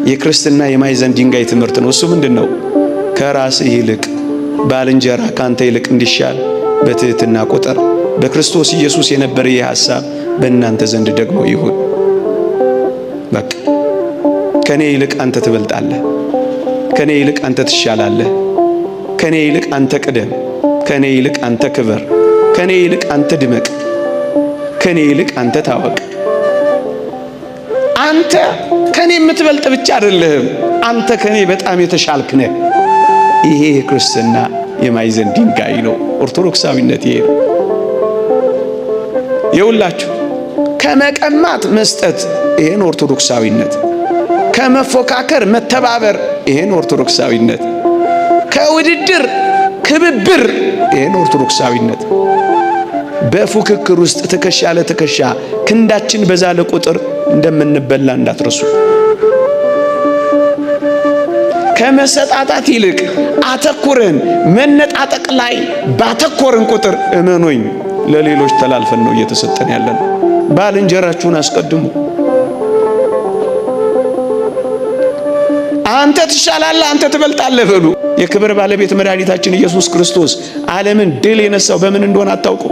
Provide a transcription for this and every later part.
የክርስትና የማዕዘን ድንጋይ ትምህርት ነው። እሱ ምንድን ነው? ከራስህ ይልቅ ባልንጀራ ካንተ ይልቅ እንዲሻል በትህትና ቁጥር። በክርስቶስ ኢየሱስ የነበረ ይህ ሐሳብ በእናንተ ዘንድ ደግሞ ይሁን። በቃ ከኔ ይልቅ አንተ ትበልጣለህ፣ ከኔ ይልቅ አንተ ትሻላለህ፣ ከኔ ይልቅ አንተ ቅደም፣ ከኔ ይልቅ አንተ ክበር፣ ከኔ ይልቅ አንተ ድመቅ፣ ከኔ ይልቅ አንተ ታወቅ። አንተ ከኔ የምትበልጥ ብቻ አይደለህም፣ አንተ ከኔ በጣም የተሻልክ ነህ። ይሄ የክርስትና የማዕዘን ድንጋይ ነው። ኦርቶዶክሳዊነት ይሄ ነው። የሁላችሁ ከመቀማት መስጠት፣ ይሄን ኦርቶዶክሳዊነት። ከመፎካከር መተባበር፣ ይሄን ኦርቶዶክሳዊነት። ከውድድር ክብብር፣ ይሄን ኦርቶዶክሳዊነት። በፉክክር ውስጥ ትከሻ ለትከሻ ክንዳችን በዛለ ቁጥር እንደምንበላ እንዳትረሱ። ከመሰጣጣት ይልቅ አተኩረን መነጣጠቅ ላይ ባተኮርን ቁጥር እመኖኝ ለሌሎች ተላልፈን ነው እየተሰጠን ያለን። ባልንጀራችሁን አስቀድሙ። አንተ ትሻላለህ፣ አንተ ትበልጣለህ በሉ። የክብር ባለቤት መድኃኒታችን ኢየሱስ ክርስቶስ ዓለምን ድል የነሳው በምን እንደሆነ አታውቁ።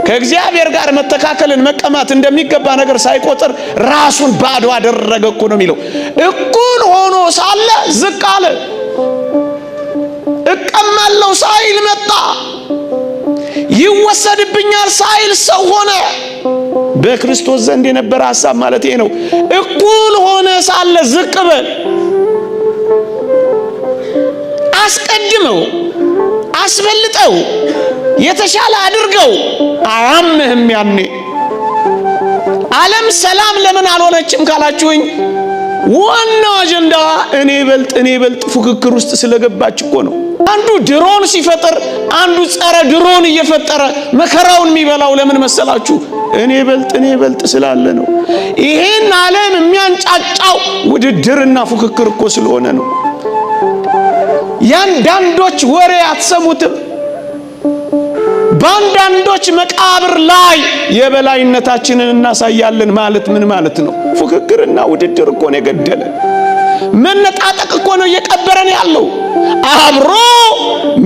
ከእግዚአብሔር ጋር መተካከልን መቀማት እንደሚገባ ነገር ሳይቆጥር ራሱን ባዶ አደረገ እኮ ነው የሚለው። እኩል ሆኖ ሳለ ዝቅ አለ። እቀማለሁ ሳይል መጣ። ይወሰድብኛል ሳይል ሰው ሆነ። በክርስቶስ ዘንድ የነበረ ሐሳብ ማለት ይሄ ነው። እኩል ሆነ ሳለ ዝቅ በል፣ አስቀድመው፣ አስበልጠው፣ የተሻለ አድርገው። አያምህም። ያኔ ዓለም ሰላም ለምን አልሆነችም ካላችሁኝ ዋናው አጀንዳዋ እኔ በልጥ እኔ በልጥ ፉክክር ውስጥ ስለገባች እኮ ነው። አንዱ ድሮን ሲፈጥር አንዱ ጸረ ድሮን እየፈጠረ መከራውን የሚበላው ለምን መሰላችሁ? እኔ በልጥ እኔ በልጥ ስላለ ነው። ይሄን ዓለም የሚያንጫጫው ውድድርና ፉክክር እኮ ስለሆነ ነው። ያንዳንዶች ወሬ አትሰሙትም። በአንዳንዶች መቃብር ላይ የበላይነታችንን እናሳያለን ማለት ምን ማለት ነው? ፉክክርና ውድድር እኮ ነው የገደለን። መነጣጠቅ እኮ ነው እየቀበረን ያለው። አብሮ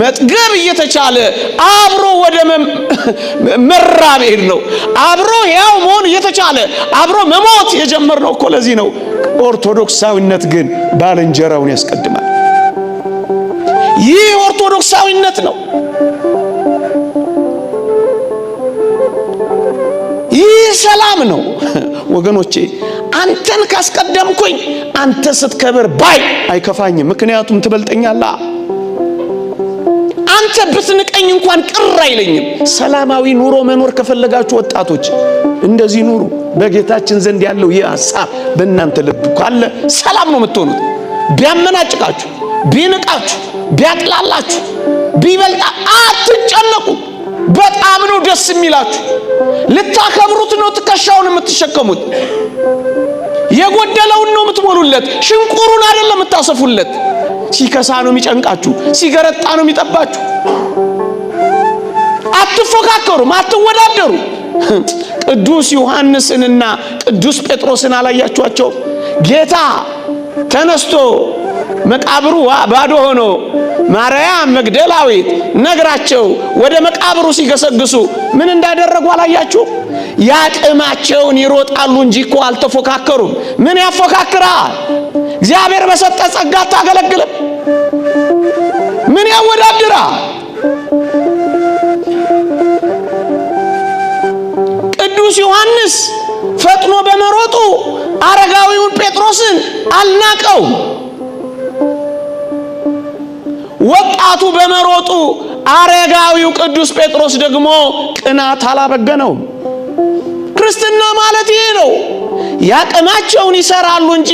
መጥገብ እየተቻለ አብሮ ወደ መራብ ሄድ ነው። አብሮ ሕያው መሆን እየተቻለ አብሮ መሞት የጀመርነው እኮ ለዚህ ነው። ኦርቶዶክሳዊነት ግን ባልንጀራውን ያስቀድማል። ይህ ኦርቶዶክሳዊነት ነው። ይህ ሰላም ነው ወገኖቼ። አንተን ካስቀደምኩኝ አንተ ስትከብር ባይ አይከፋኝም፣ ምክንያቱም ትበልጠኛለህ። አንተ ብትንቀኝ እንኳን ቅር አይለኝም። ሰላማዊ ኑሮ መኖር ከፈለጋችሁ ወጣቶች እንደዚህ ኑሩ። በጌታችን ዘንድ ያለው ይህ ሐሳብ በእናንተ ልብ ካለ ሰላም ነው የምትሆኑት። ቢያመናጭቃችሁ፣ ቢንቃችሁ፣ ቢያጥላላችሁ፣ ቢበልጣ አትጨነቁ። በጣም ነው ደስ የሚላችሁ። ልታከብሩት ነው ትከሻውን የምትሸከሙት። የጎደለውን ነው የምትሞሉለት፣ ሽንቁሩን አይደለም የምታሰፉለት። ሲከሳ ነው የሚጨንቃችሁ፣ ሲገረጣ ነው የሚጠባችሁ። አትፎካከሩም፣ አትወዳደሩ። ቅዱስ ዮሐንስንና ቅዱስ ጴጥሮስን አላያችኋቸው? ጌታ ተነስቶ መቃብሩ ባዶ ሆኖ ማርያም መግደላዊት ነግራቸው ወደ መቃብሩ ሲገሰግሱ ምን እንዳደረጉ አላያችሁ? ያቅማቸውን ይሮጣሉ እንጂ እኮ አልተፎካከሩም። ምን ያፎካክራል? እግዚአብሔር በሰጠ ጸጋ አታገለግልም? ምን ያወዳድራል? ቅዱስ ዮሐንስ ፈጥኖ በመሮጡ አረጋዊውን ጴጥሮስን አልናቀው። ወጣቱ በመሮጡ አረጋዊው ቅዱስ ጴጥሮስ ደግሞ ቅናት አላበገነውም። ክርስትና ማለት ይሄ ነው። ያቅማቸውን ይሰራሉ እንጂ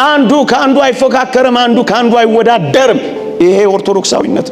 አንዱ ከአንዱ አይፎካከርም፣ አንዱ ከአንዱ አይወዳደርም። ይሄ ኦርቶዶክሳዊነት።